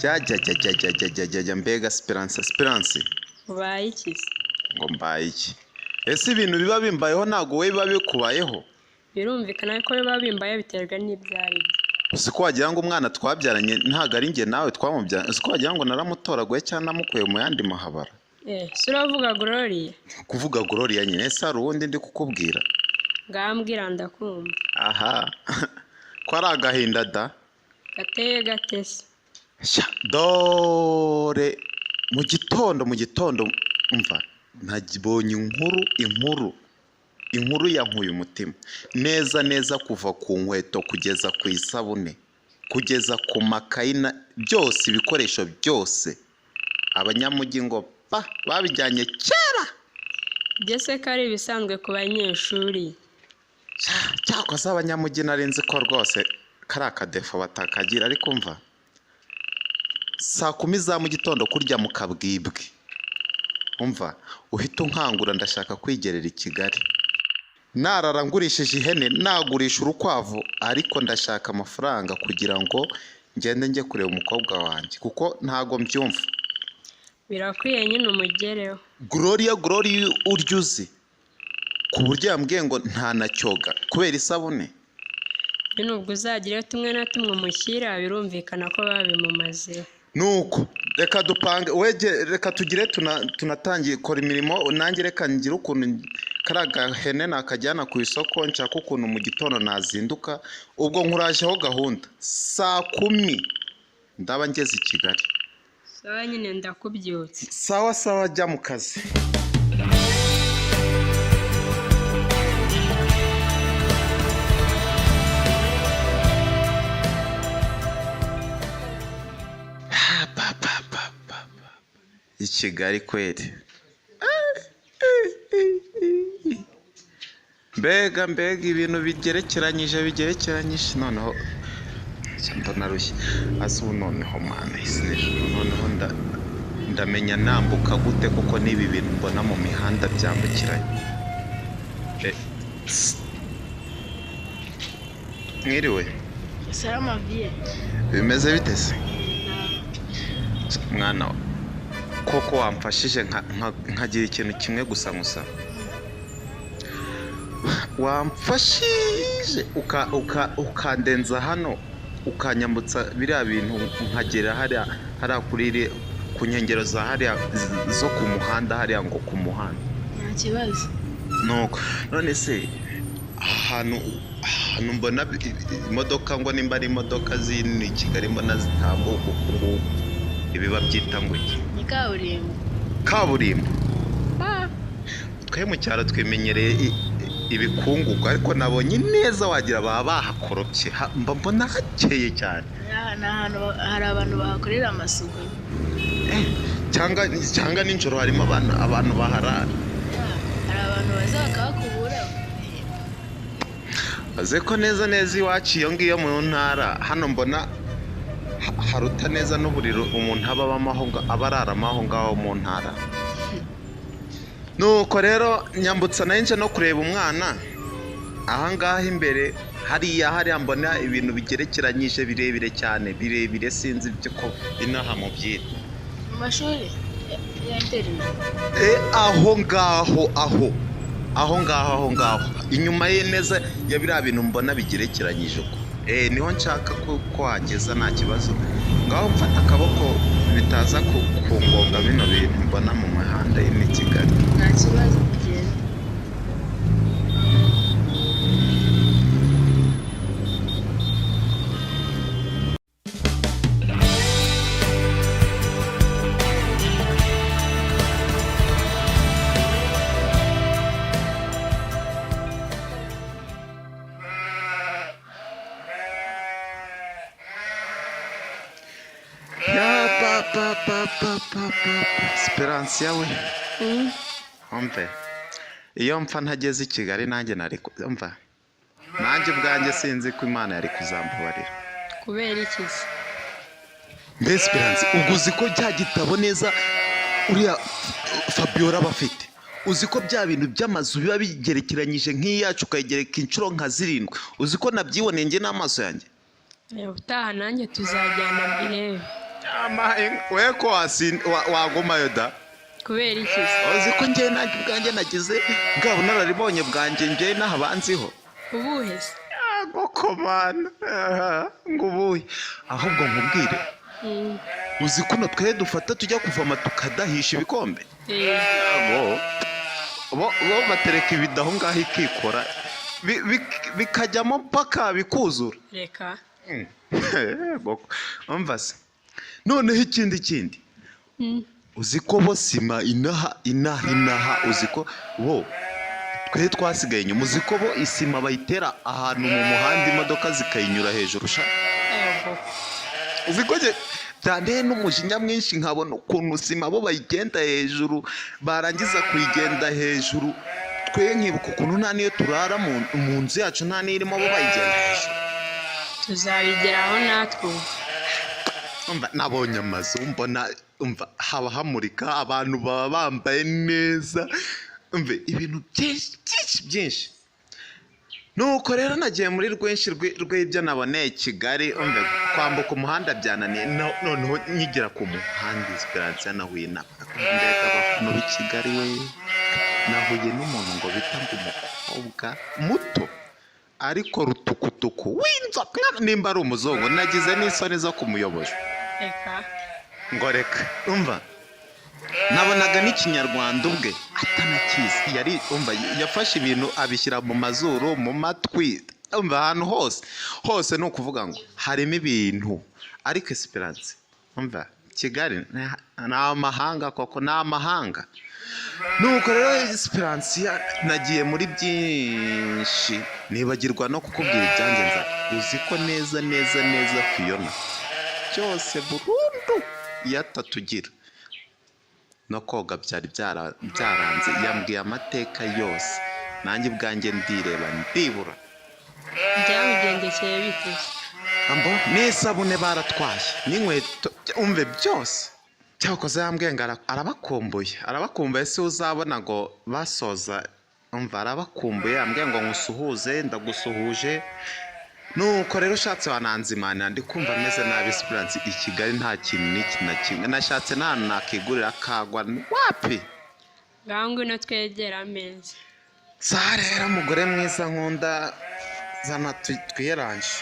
Jya mbega Esperance, Esperance. Ubaye iki se? Ngo mbaye iki? Ese ibintu biba bimbayeho ntabwo wowe biba bikubayeho? Birumvikana ko biba bimbaye, biterwa n'ibyo ari byo. Uzi ko wagira ngo umwana twabyaranye ntabwo ari njye nawe twamubyaranye? Uzi ko wagira ngo naramutoraguye cyangwa namukuye mu yandi mahabara? Eh, se uravuga Gloria? Kuvuga Gloria nyine. Ese hari uwundi ndi kukubwira? Ngambwira ndakumva. Aha, ko ari agahinda da! Gateye gate se? Sha, dore mu gitondo mva nabonye inkuru yankuye umutima neza neza, kuva ku nkweto kugeza ku isabune, kugeza ku makayi na byose, ibikoresho byose, abanyamujyi ngo pa babijyanye kera. Ibyo se ko ari ibisanzwe ku banyeshuri? Sha, cyakoze abanyamujyi nari nzi ko rwose kari akadefo batakagira, ariko mva saa 10 za mu gitondo kurya mu kabwibwi, umva uhita unkangura, ndashaka kwigerera i Kigali. Narara ngurishije ihene, nagurisha urukwavu, ariko ndashaka amafaranga kugira ngo ngende njye kureba umukobwa wanjye, kuko ntago mbyumva. Birakwiye nyine umugereho. Gloria, Gloria urya uzi ku buryo yambwiye ngo nta na cyoga kubera isabune. Nyine ubwo uzagireyo tumwe na tumwe umushyira, birumvikana ko babimumazeho. Nuko reka dupange wege, reka tugire tunatangiye kora imirimo, nanjye reka ngire ukuntu kariya gahene nakajyana ku isoko, nshaka ukuntu mu gitondo nazinduka. Ubwo nkurajeho gahunda, saa 10 ndaba ngeze i Kigali. Sawa nyine, ndakubyutse. Sawa sawa, jya mu kazi. Ha, pa, pa, pa, pa, pa. I Kigali kweri! Mbega mbega ibintu bigerekeranyije! Noneho mbona rushya ase ubu. Noneho mana, isi n'ijuru, noneho ndamenya nambuka gute? Kuko n'ibi bintu mbona mu mihanda byambukiranye. Tss. Mwiriwe. Salama vie. Bimeze bite se mwana wa? Koko wamfashije nkagira ikintu kimwe gusa nkusaba? Wamfashije ukandenza hano, ukanyambutsa biriya bintu, nkagera hariya ku nkengero za hariya zo ku muhanda hariya, ngo ku muhanda. Nta kibazo. Nuko none se ahantu mbona imodoka, ngo nimba ari imodoka z'ino i Kigali mbona zitambuka uku nguku, ibi babyita ngo iki? Ni kaburimbo. Kaburimbo. Twe mu cyaro twimenyereye ibikungugu, ariko nabonye neza wagira baba bahakoropye. Mba mbona hakeye cyane. Ni ahantu hari abantu bahakorera amasuku. Cyangwa nijoro harimo abantu baharara? Hari abantu baza bakahakubura. Aze ko neza neza iwacu iyo ngiyo mu ntara hano mbona haruta neza n'uburiro umuntu aba abamo aho aba araramo aho ngaho mu ntara. Nuko rero nyambutsa, nayo nje no kureba umwana ahangaha imbere hariya mbona ibintu bigerekeranyije birebire cyane, birebire, sinzi ibyo ko inaha mu byita. Mu mashuri ya internat. Aho ngaho, aho ngaho inyuma ye neza ya biriya bintu mbona bigerekeranyije uko, niho nshaka ko wageza. Nta kibazo, ngaho mfata akaboko bitaza kungonga bino bintu mbona mu mihanda y'ino i Kigali. Nta kibazo, tugenda. Ya pa pa pa pa pa pa pa, Esperance we! Umve, iyo mpfa ntageze i Kigali, nanjye nari umva, nanjye ubwanjye sinzi ko Imana yari kuzambabarira. Kubera iki se? Mbese Esperance, ubwo uzi ko bya gitabo neza uriya Fabiola aba afite, uzi ko bya bintu by'amazu biba bigerekeranyije nk'iyacu ukayigereka inshuro nka zirindwi, uzi ko nabyiboneye njye n'amaso yanjye? Ubutaha nanjye tuzajyana mbirebe. We ko wagumayo da? Kubera iki se? Uzi ko njyewe nanjye ubwanjye nagize bwa bunararibonye bwanjye, njyewe n'aha banziho. Ubuhe se? Komana ngo ubuhe? Ahubwo nkubwire. Uzi kuno twe dufata tujya kuvoma tukadahisha ibikombe? Bo batereka ibidaho ngaho ikikora, bikajyamo mpaka bikuzura. Reka. Yego. Umva se, noneho ikindi uzi ko bo sima inaha, uzi ko bo twe twasigaye inyuma? Uzi ko bo isima bayitera ahantu mu muhanda, imodoka zikayinyura hejuru sha? Yego. Uzi ko njye byanteye n'umujinya mwinshi, nkabona ukuntu sima bo bayigenda hejuru, barangiza kuyigenda hejuru, twe nkibuka ukuntu nta n'iyo turara mu nzu yacu, nta n'irimo, bo bayigenda hejuru. Tuzabigeraho natwe ubu. Umva, nabonye amazu, mbona, umva, haba hamurika, abantu baba bambaye neza, umva, ibintu byinshi byinshi byinshi. Nuko rero nagiye muri rwinshi rw'ibyo naboneye Kigali. Umva, kwambuka umuhanda byananiye. Noneho nkigera ku muhanda, Esperance, nahuye na mbega abantu b'i Kigali we! Nahuye n'umuntu ngo bita ngo umukobwa muto ariko rutukutuku w'inzoka, nimba ari umuzungu, nagize n'isoni zo kumuyoboza. Reka. Ngo reka. Umva, nabonaga n'ikinyarwanda ubwe atanakizi. Yari, umva, yafashe ibintu abishyira mu mazuru, mu matwi, umva, ahantu hose hose, ni ukuvuga ngo harimo ibintu. Ariko Esperance, umva, Kigali ni amahanga koko, ni amahanga. Nuko rero Esperance, nagiye muri byinshi, nibagirwa no kukubwira ibyanjye. Nza uzi ko neza neza neza Fiona byose burundu iyo atatugira no koga byari byaranze. Yambwiye amateka yose, nanjye ubwanjye ndireba ndibura. Byamugendekeye bite se? Ambo n'isabune baratwaye n'inkweto, umve, byose. Cyakoze yambwiye ngo arabakumbuye, arabakumbuye. Si uzabona ngo basoza, umva, arabakumbuye. Yambwiye ngo nkusuhuze, ndagusuhuje. Nuko rero ushatse wananzimana, ndi kumva ameze nabi. Esperance, i Kigali nta kintu n'iki na kimwe nashatse, nta hantu nakigurira kagwa, wapi. Ngaho ngwino twegera ameza. Saha rero, mugore mwiza nkunda, zana twiyeranje.